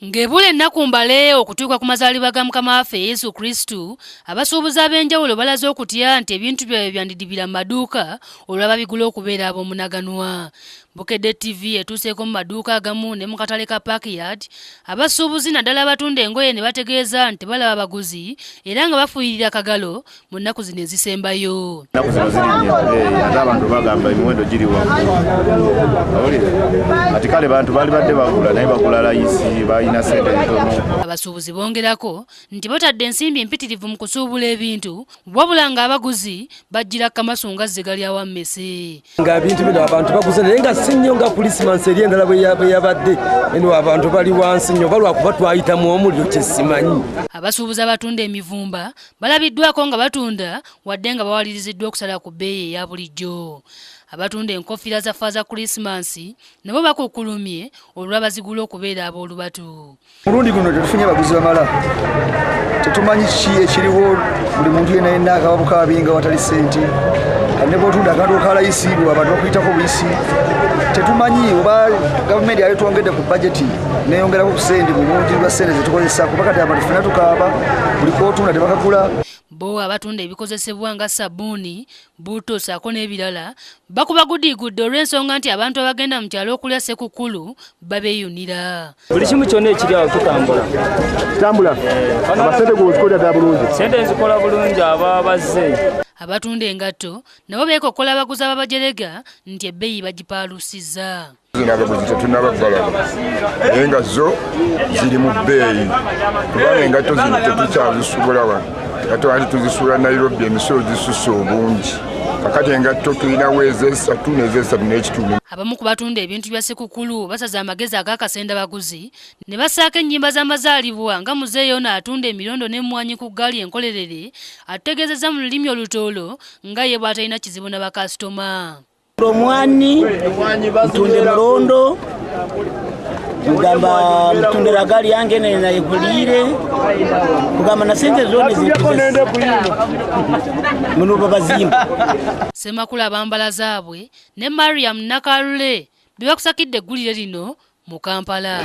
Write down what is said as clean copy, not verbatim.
Ng'ebula ennaku mbale okutuuka ku mazaalibwa ga Mukama waffe Yesu Kristu, abasuubuzi ab'enjawulo balaze okutya nti ebintu byabwe byandidibira mu maduuka olw'ababigula okubeera ab'omunaganwa. Bukedde TV etuuseeko mu maduuka agamu ne mu katale ka Parkyard, abasuubuzi naddala abatunda engoye ne bategeeza nti tebalaba baguzi era nga bafuuyirira akagalo mu nnaku zino ezisembayo. Ennaku zino zirinnye ate abantu bagamba emiwendo giri waggulu, awulire kati kale bantu baali badde bagula naye bagula layisi, balina ssente ntono. Abasuubuzi bongerako nti batadde ensimbi mpitirivu mu kusuubula ebintu wabula ng'abaguzi bajjira kamasu nga zziga lya wammese. Nga bintu bino abantu baguze naye nga si nnyo nga Kulisimansi eri endala bwe yabadde, eno abantu bali wansi nnyo balwakuba twayitamu omuliro kye simanyi. Abasuubuzi abatunda emivumba balabiddwako nga batunda wadde nga bawaliriziddwa okusala ku bbeeyi eya bulijjo. Abatunda enkofiira za Faaza Kulisimansi nabo bakukkulumye olw'abazigula okubeera ab'olubatu. Mulundi guno tetufunye baguzi bamala, tetumanyi kiki ekiriwo, buli muntu yenna yenna akaba bukaabi nga watali ssente, ne bw'otunda akantu ka layisi abantu bakuyitako buyisi, tetumanyi oba gavumenti yali twongedde ku bajeti neyongerako ku ssente mu bungi bwa ssente zetukozesa, kuba kati abantu ffena tukaaba buli k'otunda tebakagula. Bo abatunda ebikozesebwa nga sabbuuni, bbuto ssaako n'ebirala bakuba gudiigudde olw'ensonga nti abantu abagenda mu kyalo okulya Ssekukkulu babeeyunira. Buli kimu kyonna ekiri awo kitambula. Kitambula? Amasente gwe ozikola ddala bulungi? Ssente nzikola bulungi aba bazze. Abatunda engatto nabo beekokkola abaguzi ababajerega nti ebbeeyi bagipaalusizza. Zino abaguzi tetunnaba balaba naye nga zo ziri mu bbeeyi kubanga engatto zino tetukyazisuubula wano, engatto anti tuzisuula Nairobi, emisolo gisusse obungi. Kakati engatto tulinawo ez'esatu n'ez'esatu n'ekitundu. Abamu ku batunda ebintu bya Ssekukkulu basaze amagezi ag'akasenda baguzi ne bassaako ennyimba z'amazaalibwa nga muzeeyi ono atunda emirondo n'emmwanyi ku ggaali enkolerere atutegeezezza mu lulimi olutoolo nga ye bw'atalina kizibu na bakasitoma. Omwani ntunde mulondo mugamba mutundira gari yange nayigulire kugamba na sente zone muno babazimba. Ssemakula abambala zaabwe ne Mariam Nakalule be bakusakidde eggulire lino mu Kampala.